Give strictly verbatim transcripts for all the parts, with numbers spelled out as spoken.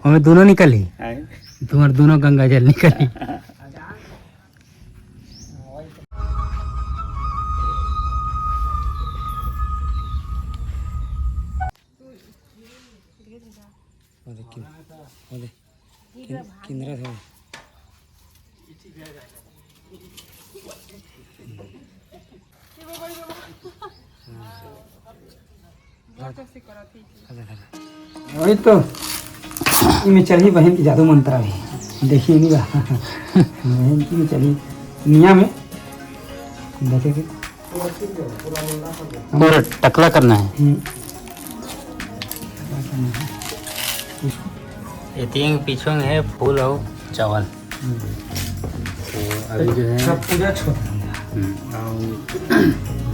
ओमे दोनों निकलही। हाँ। तुम्हार दोनों गंगा जल निकलही। वो देख, किन-, वो देख, किन-, किंदरा था। हाँ। वही तो, इमे चलही बहिन के जादू मंत्र भी। देखिए नहीं बा। बहिन की चलही दुनिया में। देखे के। पूरा टकला करना है। हम्म। ये तीन पीछे में है फूल और चावल। हम्म। तो अभी जो है सब पूजा छोड़ देंगे। हम्म। और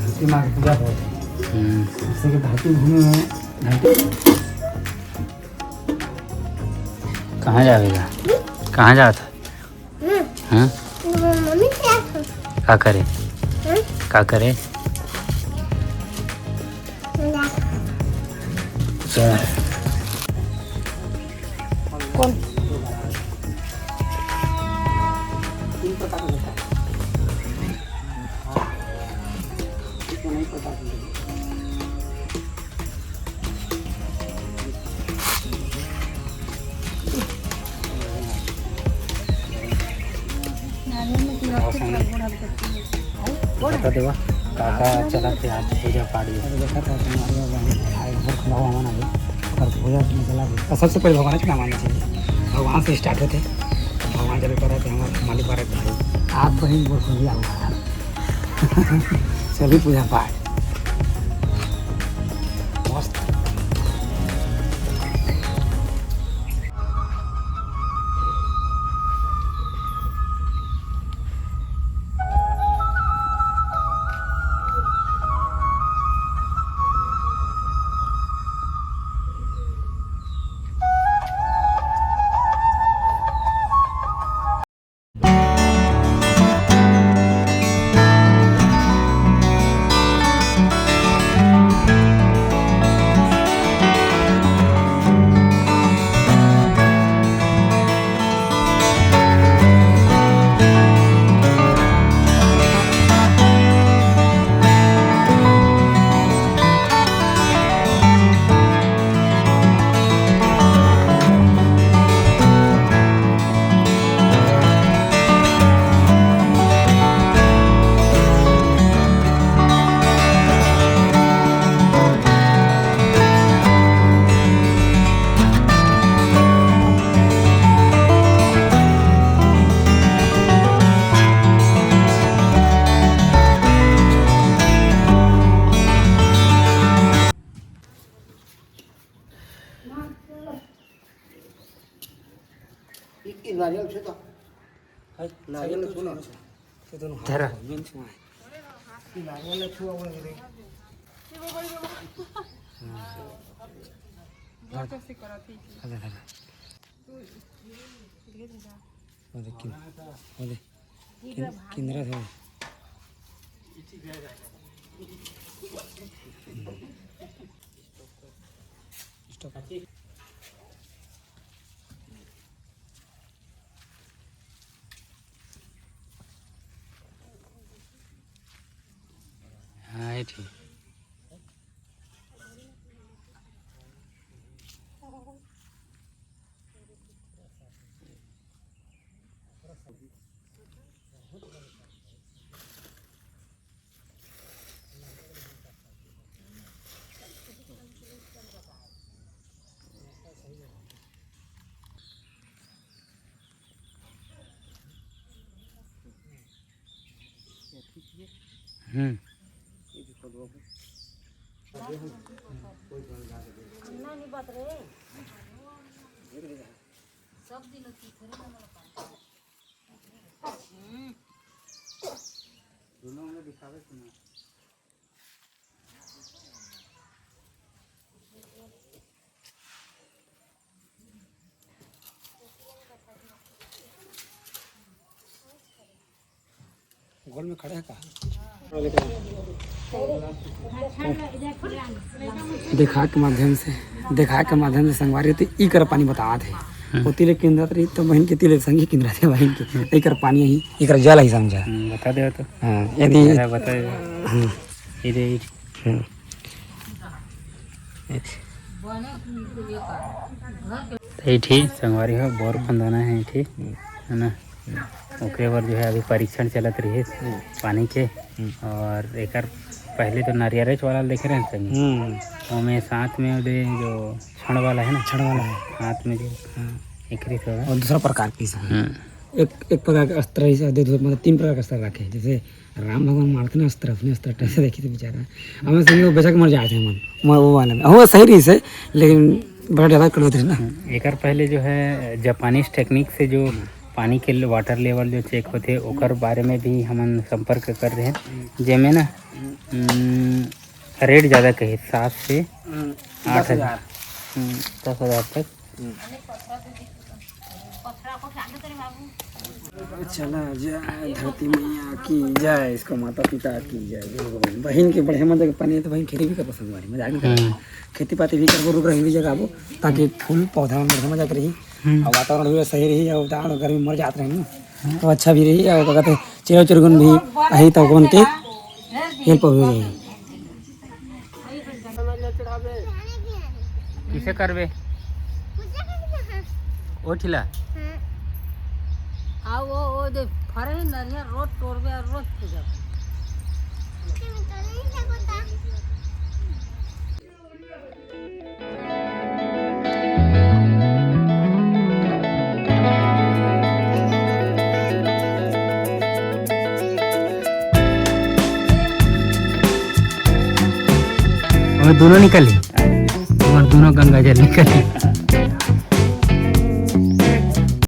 धरती माँ की पूजा बहुत है। हम्म। जैसे कि धरती भूमि में धरती कहाँ जावेगा? कहाँ जाता? हम्म। हाँ? मम्मी क्या? का करे? हम्म? का करे? चल। कौन? बता देवा, का का चलत हे आज पूजा पाठ में? अरे देखा था, तुम्हारे यहाँ बहन आए, गोरख बाबा हमारा है, और पूजा में चला गया। तो सबसे पहले भगवान का नाम आना चाहिए, भगवान से start होते। भगवान जरूर करा कि हमारे मालिक बारह भाई, आप बहन गोरख भी आओ। चलिए पूजा पाठ। मस्त। ये, ये नारियल छू तो। है, नारियल छू ना। ये दोनों हाथ धरा। ये नारियल छू, वो ले। हाँ। धरा, धरा। वो देख, किन-, वो देख। किन-, किंदरा था। Stop। हाँ, ये ठीक। हम्म। गोल में खड़े हैं का? देखा के माध्यम से, देखा के माध्यम से संगवारी, तो ई कर पानी बतात हे। हम्म। ओती ले किंदरात रही, तो बहिन के ती ले संगी किंदरात हे बहिन के। हम्म। एकर पानी ही, एकर जल ही समझा। हम्म, बता दे तो। हाँ, यदि जरा बता दे। हाँ। ये दे। हम्म। ये ठीक, संगवारी हो, बोर खंदाना है, ठीक, है ना? ओकरे बर जो है अभी परीक्षण चलत रहिस हम्म। पानी के। हम्म। और एकर पहले तो नारियरेच वाला देखे रहे संगी। हम्म। ओमे साथ में ओदे जो छड़ वाला है ना, छड़ वाला है। हाथ में जो हाँ। एकरी थोड़ा। और दूसरा प्रकार की से। हम्म। एक, एक प्रकार के अस्त्र ही से दे दो, मतलब तीन प्रकार के अस्त्र रखे, जैसे राम भगवान मारते ना अस्त्र, अपने अस्त्र type से देखी तो बेचारा। हमें संगी वो बेचक मर जाए थे मन, मैं वो वाले में। हाँ, वो सही रही से, लेकिन बड़ा ज़्यादा कड़वे थे ना। हम्म, एकर पहले जो है जापानीज technique से जो पानी के water level जो check होथे, ओकर बारे में भी हमन संपर्क कर रहे हैं, जेमे ना, हम्म, rate ज़्यादा कहे, सात से हम्म, आठ हज़ार। दस हज़ार। हम्म, दस हज़ार तक। हम्म। चला जय धरती मैया की जय, इसको माता पिता की जय। बहिन के बढ़िया मजा के पानी है तो बहिन खेती भी करबो संगवारी, मजाक नहीं करबो। हम्म। खेती पाती भी करबो, रुख रही भी जगाबो, ताकि फूल पौधा में बढ़िया मजा के रही। हम्म। और वातावरण भी सही रही, और दाण गर्मी मर जात रही ना, तो अच्छा भी रही। और का कहते, चिड़ै चुरगुन भी आही तो ओमन के help हो जाही। किसे करबे? ओठिला? हाँ। आ वो, वो दे फरे नरियर रोज तोड़बे और रोज पूजा करबे। और दोनों निकली, और दोनों गंगा जल निकली।